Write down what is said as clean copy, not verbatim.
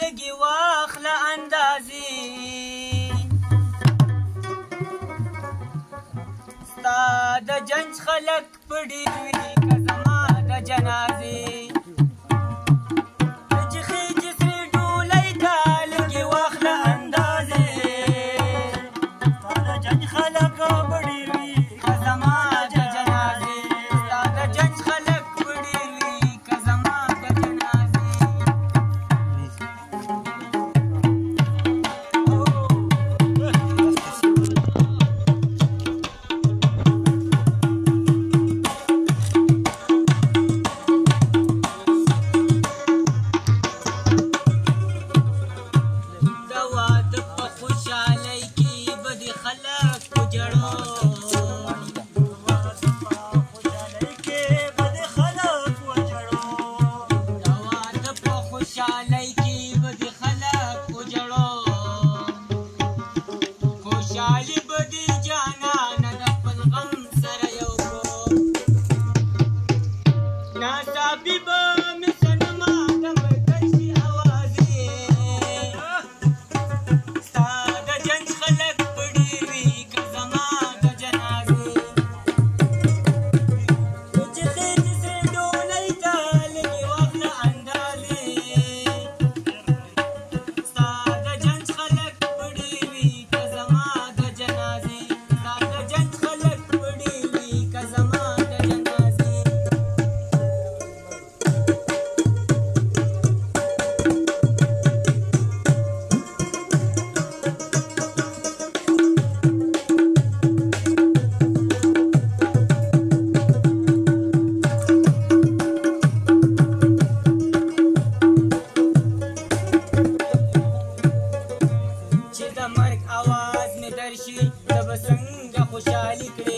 لګي واخله اندازې، ستا د جنج خلک په ډېر وي که زما د جنازې. چې خېژي سرې ډولۍ ته لږې واخله اندازې، ستا د جنج خلک په ډېر وي که زما د جنازې، ستا د جنج خلک په ډېر وي که زما د جنازې. د واده په خوشحالۍ کې به دې خلک وژړو، خوشحالۍ کې به دې خلک وژړو، د واده په خوشحالۍ کې به دې خلک وژړو. خوشحالي به دې جانانه د خپل غم سره یو کړو، ناڅاپي به مې صنمه د مرګ شي اوازې، ستا د جنج خلک په ډېر وي که زما د جنازې. چې خېژي سرې ډولۍ ته لږې واخله اندازې، ستا د جنج خلک په ډېر وي که زما د جنازې، ستا د جنج خلک په ډېر وي که زما د جنازې. چې د مرګ اواز مې درشي ته به څنګه خوشحالي کړې؟